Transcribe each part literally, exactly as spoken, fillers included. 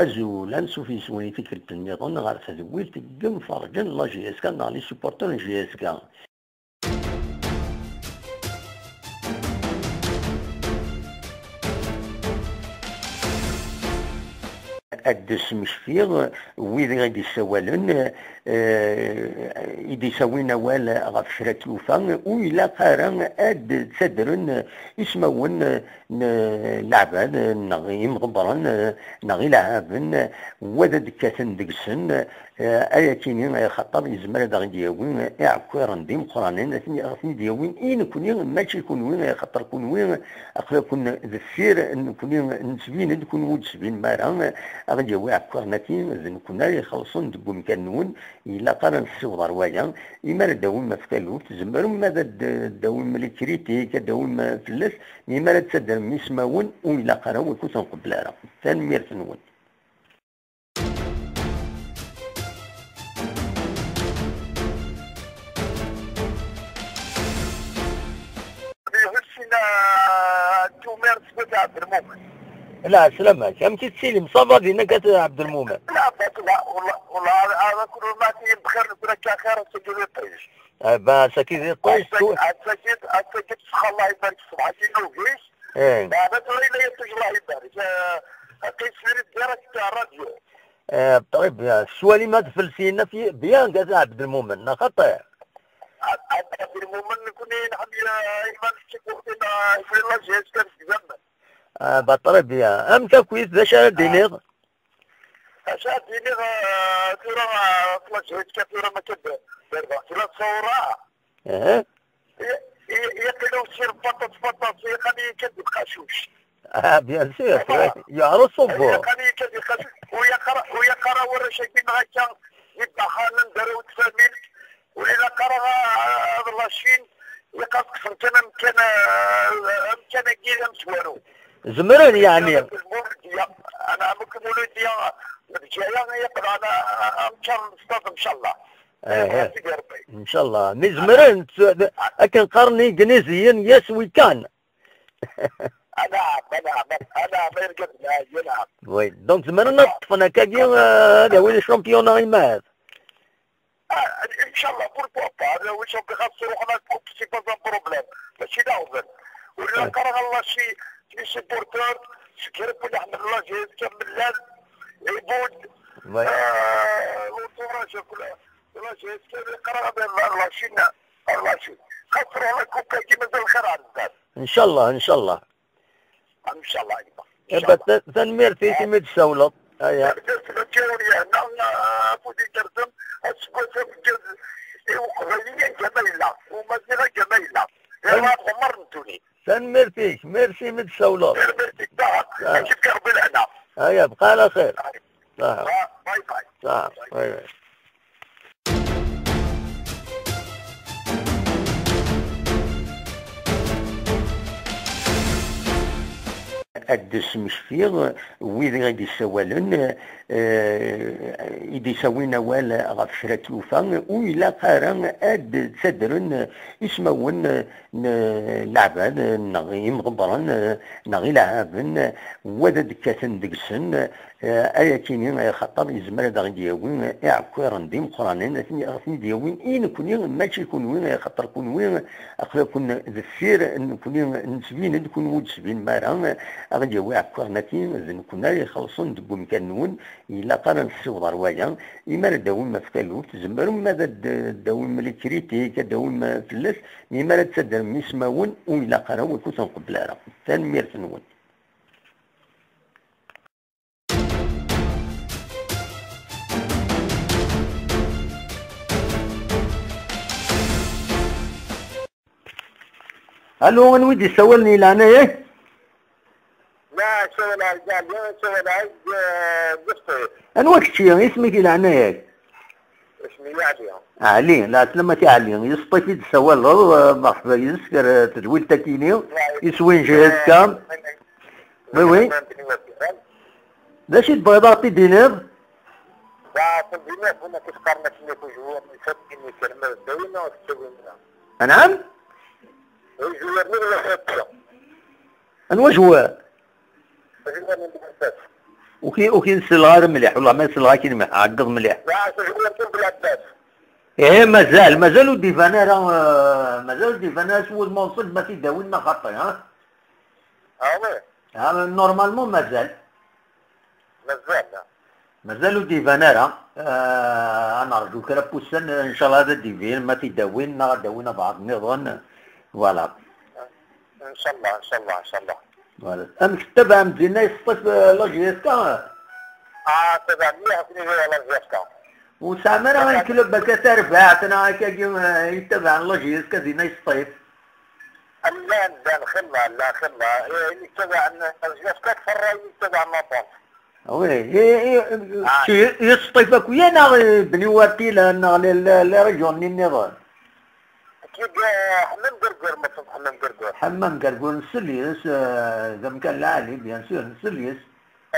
Azul, ansuf yes-wen i tikkelt nniḍen ɣer tedwilt n yimferrǧen n la J S K neɣ les supporters n J S K. Ad d-smektiɣ wid i d-issawalen, eh, i d-issawin awal ɣef kra n tyufa, ur ilaq ara ad ttadren ismawen n leɛbad neɣ imḍebbren neɣ ileɛɛaben, wa d ad d-kkaten deg-sen, eh, ayakini, eh, xaṭer yezmer ad aɣ-d-yawi iɛekkiren d imeqqranen, ad ten-, ad ten-id-yawi i nekni, mačči kunwi, eh, xaṭer kunwi aql-aken deffir, nekni nettbin-d, kunwi ur d-tbinem ara, eh, aɣ-d-yawi iɛekkiren-agi, d nekni ara ixellṣen deg umkan-nwen, ilaq ara nessiweḍ ar waya, imi ara d-tawim ɣef taluft, tzemrem ad d-, d-tawim les critiques, ad d-tawim fell-as, imi ara d-tadrem ismawen, ur ilaq ara, ur ken-nqebbel ara. Tanemmirt-nwen. Sin tumert skud Ɛebdelmumen. Lɛeslama-k, amek i tettilim? Ça va dinna gat Ɛebdelmumen? Lɛeslama, والله، والله هذا، هذا كل ما فيه بخير، نقول لك يا خير، سجل الطيش. Ah, ben, ça qui est pas tout. Ass-agi, ass-agi, ass-agi, الله يبارك في صبحك، ينوفيش. Eh. هذا ترى لا يطيش، الله يبارك. آه، قيس فريد ديريكت تاع الراديو. Eh, très bien. السؤال ما تفلسينا في bien gat Ɛebdelmumen, neɣ xaṭi? Ɛebdelmumen, نكون نحب إيمان الشيخ وقتنا في الله جهاز كان في زمن. Ah, bah, très bien. Am takwit, d acu ara d-iniḍ? Acu ara d-iniɣ, eh, tura, eh, tlajhit kan tura ma k-d-derbeɣ kra ṣṣura. Aha. I-, i-, yaqila usir baṭaṭ, baṭaṭ, yaqali kan di lqacuc. Ah, bien sûr, oui. Yeɛreṣ ubbu. Yaqali kan di lqacuc. U yaqara, u yaqara warrac-agi neɣ akka, di Baḥa, anda ara wet famil. Ur ilaq ara ad la Chine, ilaq ad ṭṭfen kan amkan, eh, amkan-agi d amezwaru. Zemren, yeɛni. Lmuludya, ana amkan Lmuludya, Bgaya, yeqḍeɛ amkan n stade, ncallah. Eh, eh. Ncallah. Mi zemren, akken qqaren Igliziyen, yes, we can. Anɛam, anɛam, anɛam, ay argaz, anɛam. Oui, donc zemren ad ṭṭfen akkagi, eh, ad awin championnat imahat. Ah, ncallah, pourquoi pas? Ad awin championnat, xas ruḥen, c'est pas un problème. Mačči d aɣbel. Ur la qqareɣ ɣer la Chine, les supporters, seg Rebbi leḥmed, la J S K kamel llan, Ibud, oui, eh, l'entourage, akk la, la J S K, qqareɣ ɣer la Chine, ɣer la Chine. Xas ruḥ la coupe-agi, mazal lxir ar zdat. Ncallah, ncallah. Ncallah, yemma. Eh ben, ta-, tanemmirt-ik imi d-tsawleḍ. Aya. Tanemmirt-ik, ur yehna, afud iterzem, aseggas ameggaz i Uqbayli, anga ma yella, u Maziɣ anga ma yella. Yella ad ɣemmar n ddunit. Tanemmirt-ik, merci imi d-tsawleḍ. Tanemmirt-ik daɣen, ah, ad k-yefk Rebbi lehna. Aya, bqa ɛla xir. Ay. Ah. Ba-, bye bye. Ah, bye bye. Ad d-smektiɣ wid i d-issawalen, eh, i d-issawin awal ɣef kra n tyufa, ur ilaq ara ad ttadren ismawen n leɛbad, neɣ imḍebbren, neɣ ileɛɛaben, wa d ad kkaten deg-sen, eh, ayakini, eh, xaṭer yezmer ad aɣ-d-yawi iɛekkiren d imeqqranen, ad ten-, ad ten-id-yawi i nekni, mačči kunwi, eh, xaṭer kunwi aql-aken deffir, nekni nettbin-d, kunwi ur d-tbinem ara, eh, aɣ-d-yawi iɛekkiren-agi, d nekni ara ixellṣen deg umkan-nwen, ilaq ara nessiweḍ ar waya, imi ara d-tawim ɣef taluft, tzemrem ad d-, d-tawim les critiques, ad d-tawim, eh, fell-as, mi ara d-tadrem ismawen, ur ilaq ara, ur ken-nqebbel ara. Tanemmirt-nwen. Alo, anwa i d-yessawalen i leɛnaya-k? La, ssawaleɣ-ak, la, ssawaleɣ-ak, eh, d Lṭif. Anwa kečči? Isem-ik i leɛnaya-k? Isem-i Ɛli. Ɛli, lɛeslama-k a Ɛli. Yes Lṭif i d-tessawaleḍ, eh, merḥba yes-k ar, eh, tedwilt-agi-ni. Iswi n J S K. Oui, oui. D acu i tebɣiḍ ad ɣ-t-id-tiniḍ? Ba, tendiniḍ, win akka qqaren akken akk joueur n ifassen-nni, terma d dayen, ur tettawim ara. Anɛam? Joueur-nni wala ifassen. Anwa joueur? Joueur n Lbasas. Ur k-, ur k-in-selleɣ ara mliḥ, wellah ma selleɣ-ak-in mliḥ, ɛeggeḍ mliḥ. Ih, mazal, mazal ur d-iban ara, eh, mazal ur d-iban ara s wudem uṣil ma t-id-awin neɣ xaṭi, ha? Ah, normalement mazal. Mazal, ah. Mazal ur d-iban ara. Eh, ad nerǧu kra n wussan, eh, ncallah ad d-ibin, ma t-id-awin neɣ ad d-awin abɛaḍ nniḍen. Voilà. Ncallah, ncallah, ncallah. Voilà. Amek tettabaɛem dinna i teṣṭif, eh, la J S K? Ah, tabaɛ mliḥ akken i la J S K. Ur tesɛam ara ayen club akka tarbaɛt neɣ akkagi, eh, i tabaɛen la J S K dinna i teṣṭif? Llan, llan, xilla, llan, xilla. Eh, ayen yettabaɛen la J S K akter n wayen yettabaɛen la Ponce. Ah oui, i, i, ah, i, i teṣṭif akk ya neɣ, eh, Bni Watila neɣ les, les, les régions-nni nniḍen? Kid, eh, Ḥemmam Gergur, ma tessneḍ Ḥemmam Gergur. Ḥemmam Gergur, nsell yes, eh, d amkan lɛali, bien sûr, nsell yes.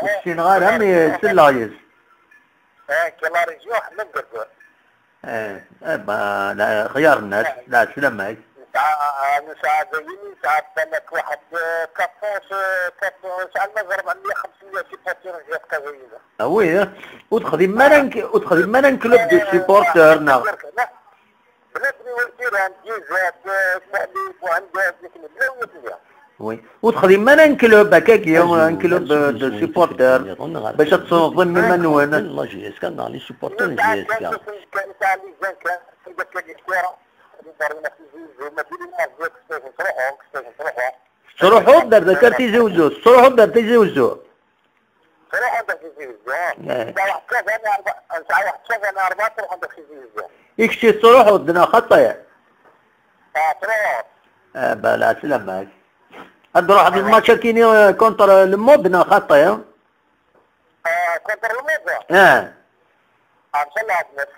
Ur ssineɣ ara, mais selleɣ yes. Eh, que la région, Ḥemmam Gergur. Eh, eh, ben, la, xyar nnas, la, sslam-ik. Nesɛa, nesɛa dayen, nesɛa balak waḥed, eh, quatre cents, eh, quatre cents, nesɛa alma d ṛebɛemya xemsmya supporters n J S K dayen. Ah oui, eh? Ur texdim ara n-, ur texdim ara n club de supporters, neɣ? Bla Bni Watila, Ǧizat, eh, Saɛli, Buɛendaz, akken bla Watila. Oui. Ur texdim ara n club, akkagi, un club, euh, de supporters, bac ad tessneḍ iman-nwen. La J S K, neɣ les supporters n J S K. Nesɛa les jeunes kan, send akka di kra, di Berlin, di Tizi Wezzu, ma d les matchs, ttruḥuɣ, ttruḥuɣ. Tettruḥuḍ ar Tizi Wezzu, tettruḥuḍ ar Tizi Wezzu. Ttruḥuɣ ar Tizi Wezzu, ah. Eh. Nesɛa waḥed tlata neɣ ṛebɛa, nesɛa waḥed tlata neɣ ṛebɛa ttruḥun ar Tizi Wezzu. I kečč tettruḥuḍ neɣ xaṭi? Ah, ttruḥuɣ. Eh, ben, la, sslam-ik. Ad d-truḥeḍ lmatch akini, eh, contre le Mode neɣ xaṭi? Ah, contre le Mode? Ah. Ah, ncallah ad naf.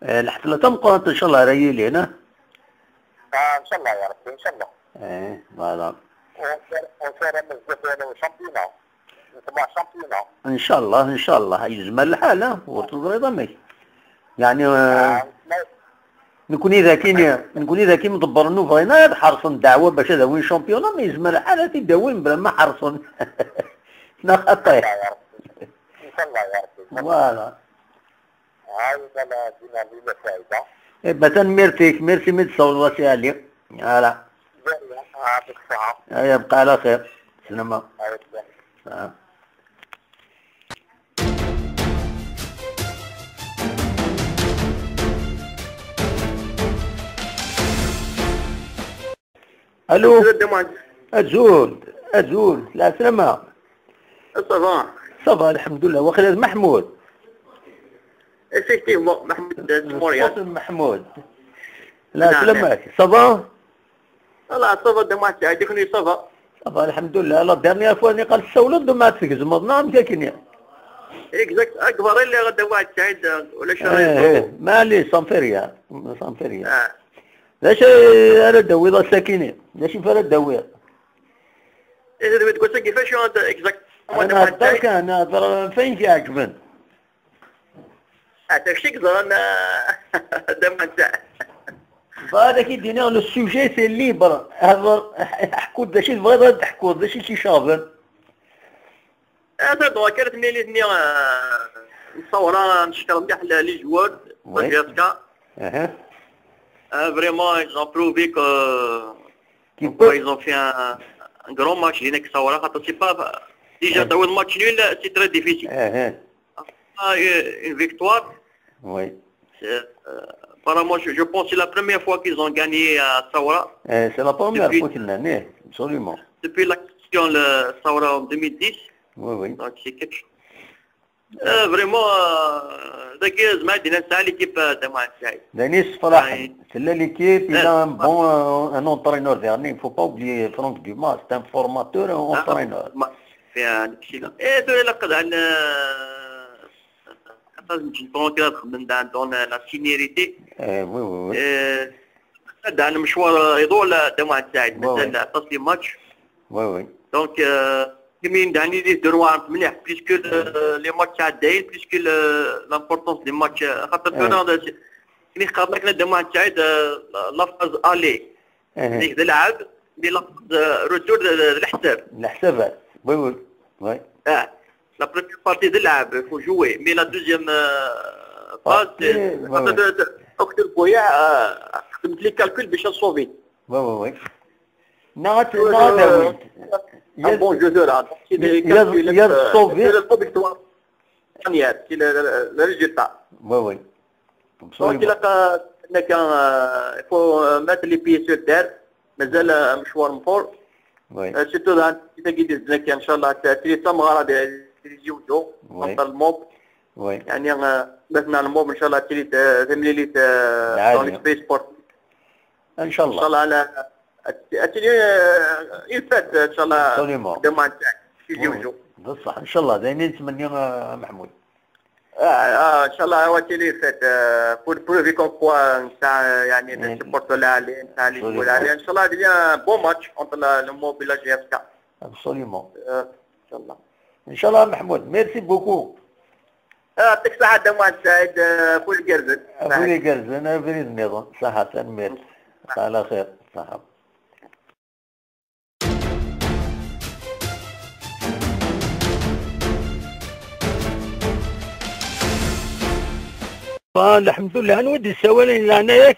Eh, lḥefla tameqqrant ncallah ara yilin, ah? Ah, ncallah ya Rebbi, ncallah. Eh, voilà. Ur nessaram azdagan n championnat. Neṭmeɛ championnat. Ncallah, ncallah, yezmer lḥal, ah, ur teẓriḍ amek. Yeɛni, eh, ah, ma- nekni d akin, nekni d akin mḍebbren ur bɣin ara ad ḥerṣen ddeɛwa bac ad awin championnat, ma yezmer lḥal ad t-id-awin bla ma ḥerṣen. Neɣ xaṭi? Ncallah ya Rebbi. Ncallah ya Rebbi. Voilà. Ay, voilà, dina, dina, faïda. Eh ben, tanemmirt-ik, merci mi d-tsawleḍ a Si Ɛli. Voilà. Ay, yebqa ɛla xir. Slama. Salam. Allô. Azul, azul, lɛeslama. Ça va? Ça va, alḥemdulillah. Waqila d Maḥmud. Effectivement, Maḥmud, euh, Montréal. Maḥmud. Lɛeslama-k, ça va? Voilà, ça va, Dda Muḥend Saɛid, ça va. Ça va, alḥemdulillah. La dernière fois, nni qal tsawleḍ, duma ad tgezmeḍ, neɣ amek akken? Exact, akbar, illi Dda Muḥend Saɛid, euh, ulac. Eh, eh, maɛlic, ça me fait rien. Ça me fait rien. Ah. D acu ara d-tawiḍ ass-akini? D acu ara d-tawiḍ? Eh, d acu ara d-tawiḍ ass-agi? Facu ad exact? Ad nehder kan, nehder ɣef wayen k-iɛeǧben. Ah, d acu i yeẓran, ah, Dda Muḥend Saɛid? Bɣiɣ ad ak-id-iniɣ, le sujet c'est libre. Hder, ḥku-d d acu i tebɣiḍ ad d-teḥkuḍ, d acu i k-iceɣben. Ata donc, ar tmilit-nni, euh, n ṣṣawra, neckeṛ mliḥ le-, les joueurs, oui, J S K. Euh, vraiment, ils ont prouvé que, qu'ils peuvent, ils ont fait un, un grand match, dinna deg ṣṣawra, xaṭer c'est pas, déjà, tawiḍ match nul, c'est très difficile. Ah, euh, une victoire. Oui. C'est, euh, apparemment, je, je pense que c'est la première fois qu'ils ont gagné à Saoura. Eh, c'est la première fois qu'ils l'ont, absolument. Depuis la création, le Saoura en deux mille dix. Oui, oui. Donc, c'est quelque chose. Euh, vraiment, euh, dagi, zman, dina, c'est l'équipe, euh, de Marseille. Dani, c'est l'équipe, il a un bon, euh, un entraîneur dernier. Il ne faut pas oublier Franck Dumas, c'est un formateur et un entraîneur. C'est un excellent. Et de la, euh, Aṭas n tjeṭṭun kra xedmen dans, dans la, la seniorité. Eh, oui, oui, oui. Eh, dan lemecwar iḍul Dda Muḥend Saɛid, oui, mazal aṭas les matchs. Oui, oui. Donc, euh, imi dani di ddunwa mliḥ, puisque le, les matchs ɛeddayen, puisque le, l'importance des matchs, euh, xaṭer tura, kini xaṭer akken Dda Muḥend Saɛid, euh, la, la phase aller. Zik d lɛeb, mais la phase retour d, d, d leḥsab. Leḥsabat, oui, oui, oui. Ah. La première partie de lab, il faut jouer. Mais la deuxième euh, phase, c'est خاطر أكثر بويع خدمت les calculs باش نصوفي. Oui, oui, oui. ناغت ناغت داوود. Un bon jeu de là. C'est des calculs. يا الصوفي. C'est le résultat. Oui, oui. Donc, il faut mettre les pieds sur terre. مازال مشوار مفور. Oui. Surtout dans cette guide, إن شاء الله تري تمغارة دي جوجو. Oui. Entre الموب. Oui. يعني مثلا الموب إن شاء الله تري تمليلي dans l'esprit sportif. إن شاء الله. إن شاء الله على أتلي يفات إن شاء الله. Absolument. Demain. Oui. بصح إن شاء الله دايما نتمنى محمود. آه، آه، إن شاء الله هو تيلي فات، آه، pour prouver comme quoi نتاع، يعني، نسبورتو الأهلي، نتاع اللي يقول عليه. إن شاء الله هذه un beau match entre le Mob et la J S K. Absolument. آه، إن شاء الله. إن شاء الله محمود، merci beaucoup. آه، يعطيك الصحة دموع سعيد، آه، فول قرزن. فول قرزن، آه، فريد نظام. صحة، تنمير. على خير، صحة. الحمد لله. أنا ودي السوالين اللي أنا ياك.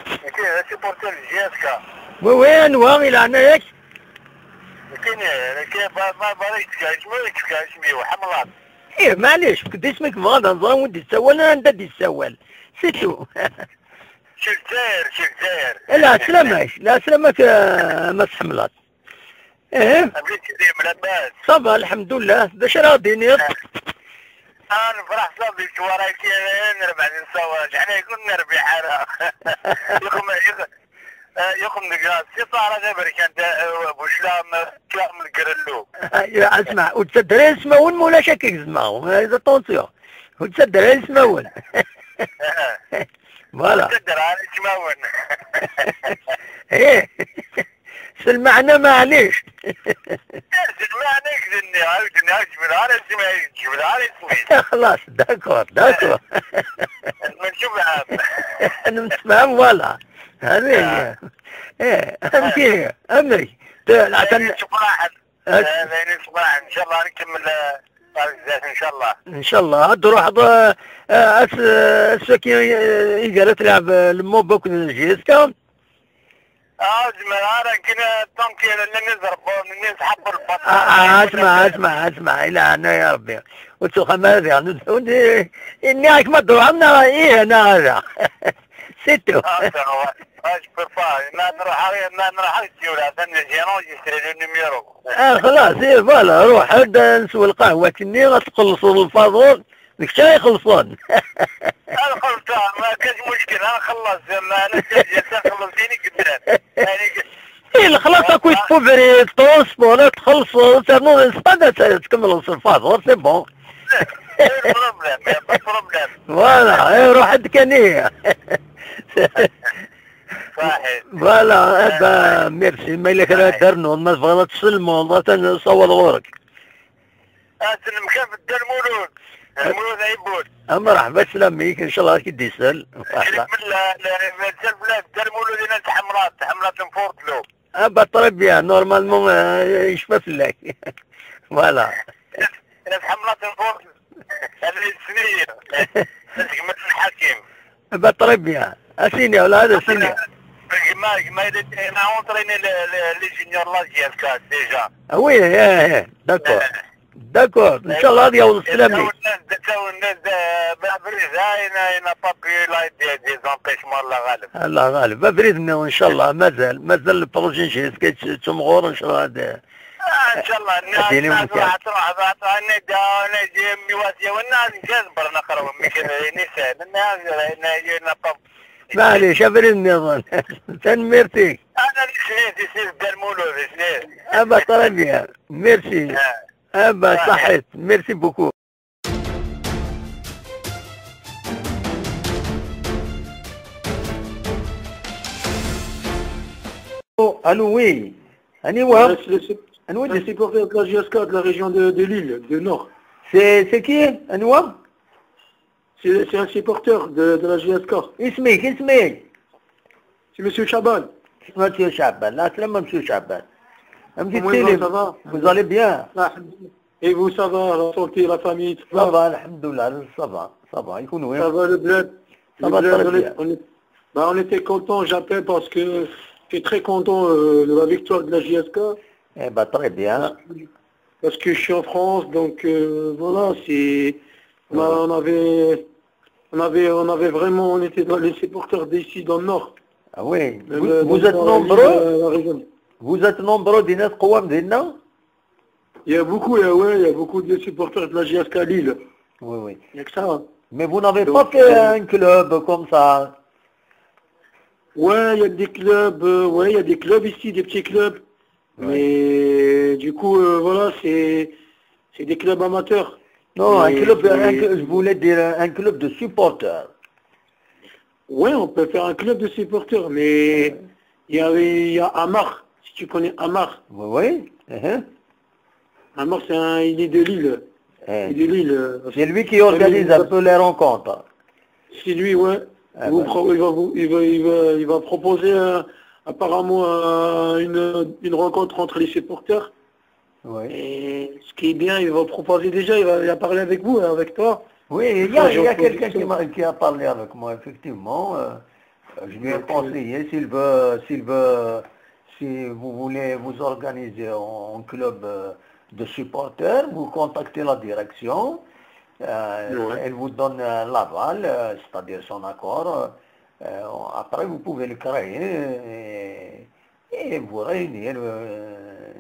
كاين سيبورتر الجي اس كا. وي وي، أنوا اللي أنا ياك. كاين، كاين با-، با-، بارك تكاش، ما يكفاش مية وحملات. إيه، معليش، كنت اسمك بغض النظر ودي السوال، أنا ندي السوال. C'est tout. شي الجزائر، شي الجزائر. لا، سلامك، لا، سلامك، آه، ما تحملات. إيه. أبيك كريم، لاباس؟ صافا، الحمد لله. باش راه دينير؟ آه. أنا نفرح صافي، شو رايك؟ أنا نربح نسوى، شحال يكون نربح أنا؟ يخم، يخ-، آه، يخم دقيقة. سي طارق غير برك أنت، آه، بوشلام، شلام القرلو. أيوة، اسمع، وتسدري اسمه وين مولاش هكاك زعما، هذا طونسيون. وتسدري اسمه وين. آه. Voilà. تقدر على الشماون. إيه. سلمعنا معليش. سلمعنا يجني، عاودني، عاود جبل على اسمي، جبل على اسمي. خلاص، d'accord، d'accord. نشوف عام. نتفاهم، voilà. هذه هي. إيه، أهم شيء، أمري. لا، لا، عشان شكرًا. آه، لين الصباح إن شاء الله نكمل، آه، طارق الزيت إن شاء الله. إن شاء الله. هاد روح ض-، آه، أس-، آه، السكي، آه، يقدر تلعب، آه، الموب كل جيسكا. آه، زعما أنا كنا طنكي لأن نضرب، نسحب البطل. آه، آه، اسمع، اسمع، اسمع، إلى أنا يا ربي. وتسوخ ما هذه، يعني، إني هاك ما تروح، أنا إيه، أنا هذا. C'est tout. آه، ça va. آه، je peux pas. ما نروح، ما نروح، je suis là. Attends, j'ai enregistré le numéro. آه، خلاص، إيه، voilà، روح، هدا نسوي القهوة تني، غتخلصوا الفاضور، ديك الشيء يخلصون. أنا خلصان، ما كاش مشكل، أنا خلص، ما أنا جاي، جاي، خلصيني قدام. يعني، إيه، الخلاص أكو يتبو بريد، ترونسبور، تخلصوا، تنو، تكملوا الفاضور، c'est bon. Le problème, y a pas de problème. Voilà، إيه، روح عند كنية. صحيح. Voilà، آه. إيه با، merci. ما إلا كان صحيح. درنو، ما تبغى تسلموا، ما تنصور غورك. أسلم كيف الدرمولود. المولود عيبود. آه، مرحبا، سلاميك، إن شاء الله راك يديسل. شريك من لا، لا، لا، لا، الدرمولود هنا تحمرات، تحمرات نفورت له. آه، با، très bien، normalement، آه، يشفى فلاك. Voilà. أنا تحملت نقول هذه السنية. تجمع الحكيم. با، très bien. أسيني ولا هذا سيني. جمع، جمع، أنا أونتريني لي جونيور لا جي اس كا ديجا. آه، oui، إيه، إيه، d'accord. D'accord، إن شاء الله غادي يوصل السلام ليك. الناس، داو الناس، آه، بابريز، هاي، هاي، هاي، بابريز، لا، دي، دي زونبيشمون، الله غالب. الله غالب. بابريز، إن شاء الله مازال، مازال البروجي جي اس كي تمغور، إن شاء الله هذا. آه، إن شاء الله، الناس، الدين الناس والمكان. راح تروح، راح تروح، أنا دا، أنا جاي ميواسية، والناس جاز برنا قروا، مي كذا، نساء، الناس، الناس، الناس، معليش، أبريد النظام. تنميرتي. أنا الإثنين، الإثنين دار مولود، الإثنين. أبا، très bien. Merci. آه. أبا، صحيح. صحيت. Merci beaucoup. Allô, oui. أني وهب؟ C'est le sup-, أني un وجد؟ Supporter de la J S K de la région de, de Lille, de Nord. C'est, c'est qui? أني وهب؟ C'est, c'est un supporter de, de la J S K. اسمك، اسمك؟ C'est monsieur Chaban. Monsieur Chaban. لا، سلام monsieur Chaban. أمتي Comment ça va? Vous allez bien? Ah, alhamdoulilah. Et vous, ça va, la santé, la famille, tout ça va, alhamdoulilah, ça va, ça va. Et vous, ça va le bled. Ça va très bien. On est, bah, on était content, j'appelle parce que je suis très content euh, de la victoire de la J S K. Eh ben, très bien. Parce que je suis en France, donc euh, voilà, c'est, on, on avait, on avait, on avait vraiment, on était dans les supporters d'ici dans le nord. Ah oui. Vous, êtes nombreux. Vous êtes nombreux, Dinas Kouam Dinna. Il y a beaucoup, il y a, ouais, il y a beaucoup de supporters de la J S K Lille. Oui, oui. Il y a que ça. Mais vous n'avez pas fait un club comme ça. Ouais, il y a des clubs, euh, ouais, il y a des clubs ici, des petits clubs. Ouais. Mais du coup, euh, voilà, c'est c'est des clubs amateurs. Non, un club, un, je voulais dire un club de supporters. Ouais, on peut faire un club de supporters, mais il y a, il y a Amar, si tu connais Amar. Oui, oui. Uh -huh. Amar, c'est un, il est de Lille. Eh. Il est de Lille. C'est lui qui organise un peu les rencontres. C'est lui, ouais. Ah, vous, bah. il, va vous, il, va, il, va, il va proposer euh, apparemment euh, une, une rencontre entre les supporters. Oui. Et ce qui est bien, il va proposer déjà, il, va, il a parlé avec vous, hein, avec toi. Oui, il y a, il y a quelqu'un qui, qui a parlé avec moi, effectivement. Euh, je lui ai conseillé, s'il veut, s'il veut, si vous voulez vous organiser en, en club euh, de supporters, vous contactez la direction. Euh, ouais. Elle vous donne euh, l'aval, euh, c'est-à-dire son accord. Euh, après, vous pouvez le créer et, et vous réunir. Euh,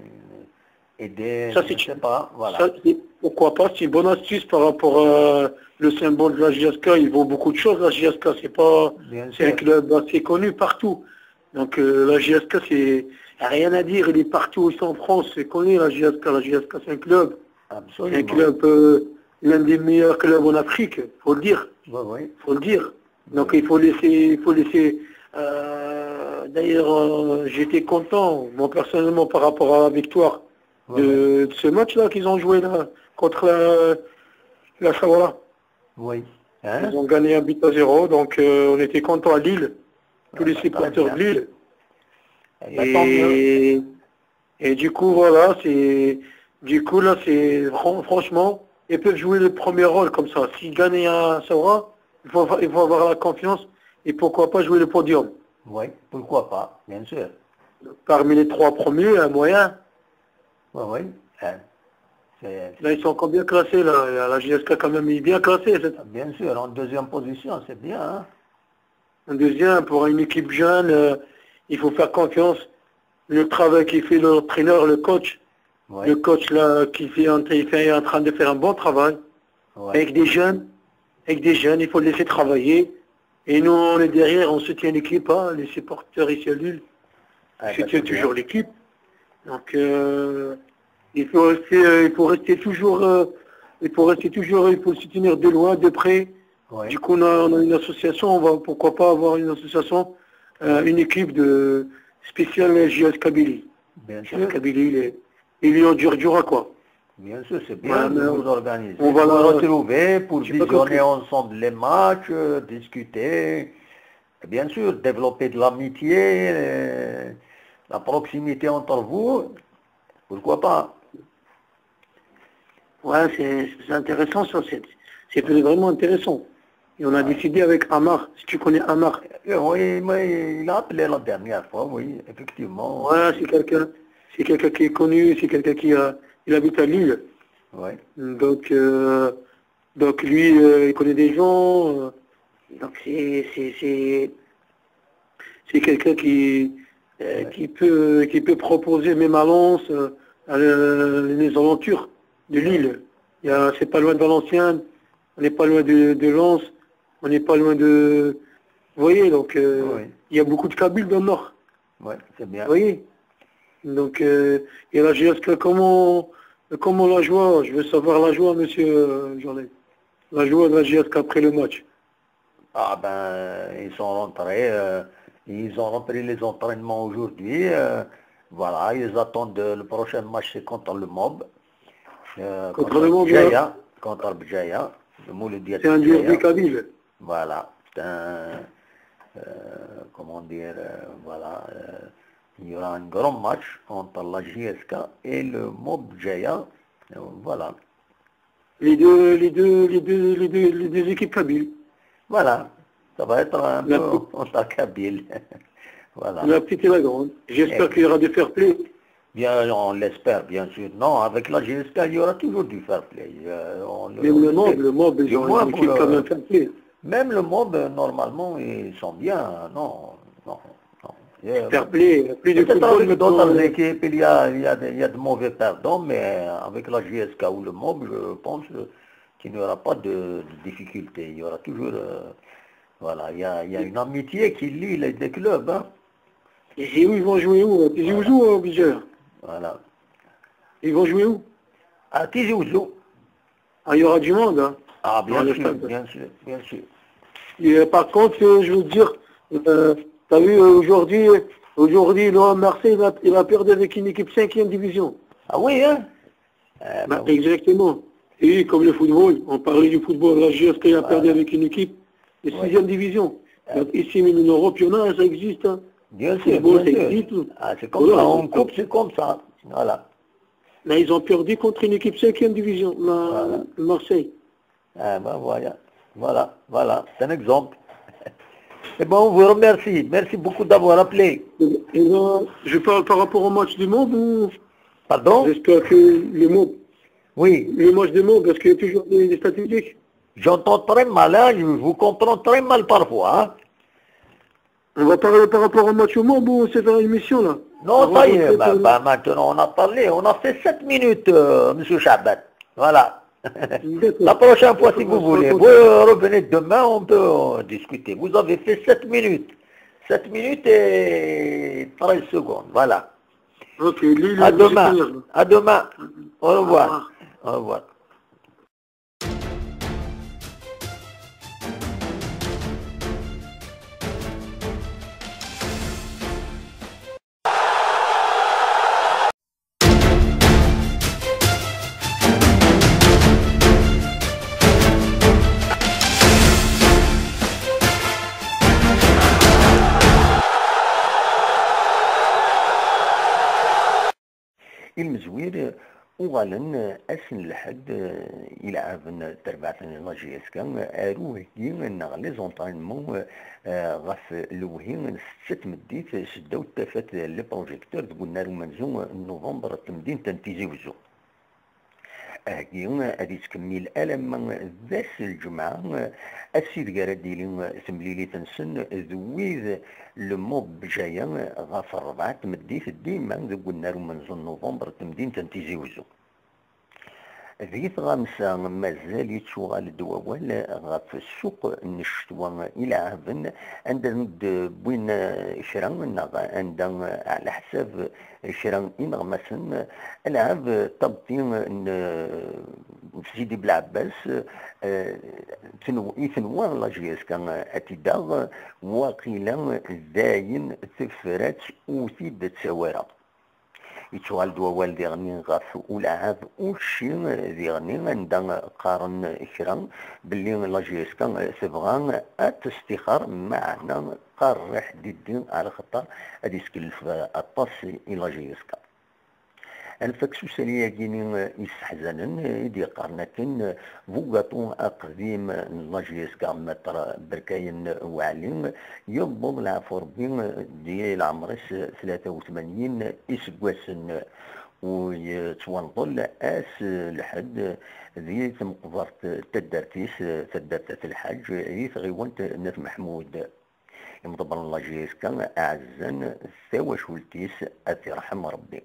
et des, ça, c'est pas, voilà. Ça, pourquoi pas, c'est une bonne astuce par rapport à le symbole de la J S K. Il vaut beaucoup de choses, la J S K. C'est pas, c'est un club assez connu partout. Donc euh, la J S K, c'est rien à dire. Il est partout ici en France. C'est connu, la J S K. La J S K, c'est un club. Absolument. Un club, euh, l'un des meilleurs clubs en Afrique, faut le dire. Oui, oui. Faut le dire. Donc il faut laisser, il faut laisser. Euh, D'ailleurs, euh, j'étais content, moi personnellement, par rapport à la victoire de, de ce match-là qu'ils ont joué là contre la, la Sawara. Oui. Hein ? Ils ont gagné un but à zéro, donc euh, on était content à Lille, tous les supporters de Lille. Et, et du coup, voilà, c'est du coup là, c'est franchement, ils peuvent jouer le premier rôle comme ça. S'ils gagnent à Sawara, il faut, il faut avoir la confiance et pourquoi pas jouer le podium. Oui, pourquoi pas, bien sûr. Parmi les trois premiers, un moyen. Oui, oui. Hein. Là, ils sont combien classés là ? La J S K quand même est bien classée. Bien sûr, en deuxième position, c'est bien. Hein ? En deuxième, pour une équipe jeune, euh, il faut faire confiance. Le travail qu'il fait l'entraîneur, le coach, Ouais. Le coach là, qui fait un- il fait- est en train de faire un bon travail Ouais. avec des jeunes. Avec des jeunes, il faut les laisser travailler. Et nous, on est derrière, on soutient l'équipe, hein, les supporters ici à Lille. Ah, Je bah, soutiens c'est bien. Toujours l'équipe. Donc, euh, il faut rester, euh, il faut rester toujours, euh, il faut rester toujours, il faut le soutenir de loin, de près. Ouais. Du coup, on a, on a une association, on va, pourquoi pas avoir une association, euh, une équipe de spéciale J S Kabylie. Bien J S sûr. Kabylie, les, les Lions du Djoura, quoi. Bien sûr, c'est bien Ouais, de mais vous organiser. on va Vous la- retrouver pour J'ai pas visionner compris. Ensemble les matchs, euh, discuter. Et bien sûr, développer de l'amitié, euh, la proximité entre vous. Pourquoi pas ? Ouais, c'est c'est intéressant, ça. C'est c'est vraiment intéressant. Et on a décidé avec Amar, si tu connais Amar. Euh, Oui, mais il a appelé la dernière fois, oui, effectivement. Ouais, c'est quelqu'un, c'est quelqu'un qui est connu, c'est quelqu'un qui a, il habite à Lille. Ouais. Donc, euh, donc lui, euh, il connaît des gens. Euh, donc c'est, c'est, c'est, c'est quelqu'un qui, euh, Ouais. qui peut, qui peut proposer même à Lens, euh, à le- les alentours de Lille. Il y a, c'est pas loin de Valenciennes, on n'est pas loin de, de Lens, on n'est pas loin de, vous voyez, donc euh, Ouais. il y a beaucoup de Kabyles dans le Nord. Ouais, c'est bien. Vous voyez ? Donc, euh, et la J S K, comment, comment la joie, je veux savoir la joie, monsieur euh, Jean-Lay. La joie de la J S K après le match. Ah ben, ils sont rentrés, euh, ils ont repris les entraînements aujourd'hui. Euh, voilà, ils attendent euh, le prochain match, c'est contre le Mob. Euh, Contre le Mob, Bjaya, contre Bjaya, le Mouloudia C'est un Bjaya. Derby kabyle. Voilà, c'est un, euh, comment dire, euh, voilà, euh, il y aura un grand match entre la J S K et le Mob Bjaya. Voilà. Les deux, les deux, les deux, les deux, les deux équipes kabyles. Voilà. Ça va être un peu en kabyle. Voilà. La petite et la grande. J'espère qu'il y aura du fair play. Bien, on l'espère, bien sûr. Non, avec la J S K, il y aura toujours du fair play. Euh, on le, même le MOB, le MOB, ils ont une équipe quand même fair play. Même le MOB, euh, normalement, ils sont bien. Non, non, non. Fair play, plus de football. Peut-être avec d'autres équipes, il y a, il y a des, il y a de mauvais perdants, mais avec la J S K ou le MOB, je pense qu'il n'y aura pas de, de difficulté. Il y aura toujours, euh, voilà, il y a, il y a une amitié qui lie les deux clubs, hein. Et où ils vont jouer où? Tizi Ouzou ou Bizeur? Voilà. Ils vont jouer où? À Tizi Ouzou. Ah, il y aura du monde, hein. Ah, bien sûr, bien sûr, bien sûr. Et, euh, par contre, euh, je veux dire, euh, t'as vu, euh, aujourd'hui, aujourd'hui, l'O M Marseille, il a, il a perdu avec une équipe cinquième division. Ah oui, hein? Euh, bah, exactement. Et comme le football, on parlait du football, la J S K a perdu avec une équipe de sixième division. Donc ici, même en Europe, il y en a, ça existe, hein. Bien sûr, football, ça existe. Ah, c'est comme ça, en coupe, c'est comme ça. Voilà. Là, ils ont perdu contre une équipe cinquième division, Marseille. Ah ben voilà, voilà, voilà, c'est un exemple. Eh ben, on vous remercie. Merci beaucoup d'avoir appelé. Eh ben, je parle par rapport au match du MOB ou... Pardon? J'espère que le MOB... Oui. Le match du MOB, parce qu'il y a toujours des, des statistiques. J'entends très mal, hein, je vous comprends très mal parfois, hein. On va parler par rapport au match au MOB ou c'est dans l'émission là? Non, ça y est, bah, bah, maintenant on a parlé, on a fait sept minutes, euh, monsieur Chabat. Voilà. La prochaine fois, si vous voulez, vous revenez demain, on peut, euh, discuter. Vous avez fait sept minutes. Sept minutes et treize secondes, voilà. Ok, à demain. À demain. Au revoir. Au revoir. Ilmezwir uɣalen ass n lḥedd, eh, ilɛaben n terbaɛt n la J S K ar uheggi neɣ les entraînements, eh, ɣef lewhi n setta tmeddit seddaw tafat Les Projecteurs deg unnar umenzu n November n temdint n Tizi Wezzu. Aheggi ad yettkemmil alamma d ass n lǧemɛa, ass ideg ara d-tili temlilit-nsen d wid n Le Mobjaya ɣef ṛṛebɛa n tmeddit dima deg unnar umenzu n November n temdint n Tizi Wezzu. Di tɣamsa, mazal yettuɣal-d wawal ɣef ssuq n ccetwa ilɛaben, anda d-wwin kra neɣ anda, ɛla ḥsab kra ineɣmasen, alɛab tabṭi n Sidi Belɛebbas, eh, tenw-, i tenwa la J S K ad t-id-taɣ, waqila dayen tefra-tt ur t-id-tettawi ara. Yettuɣal-d wawal diɣen ɣef ulɛab ucci diɣen anda qqaren kra belli la J S K tebɣa ad testixer, meɛna qqar rriḥ diddi ar lxeṭṭer ad iskellef aṭas i la J S K. Ad nfak s usali-agi-ni yesseḥzanen i d-yeqqaren akken bugaṭu aqdim n la J S K Maître Berkayen Waɛli, yewweḍ leɛfu Rebbi di leɛmer-is tlata u tmanyin iseggasen, u yettwanṭel ass lḥedd di tmeqbert n taddart-is, taddart At Lḥaǧ, di tɣiwant n At Meḥmud. Imḍebbren n la J S K ɛezzan tawacult-is, ad t-irḥem Rebbi.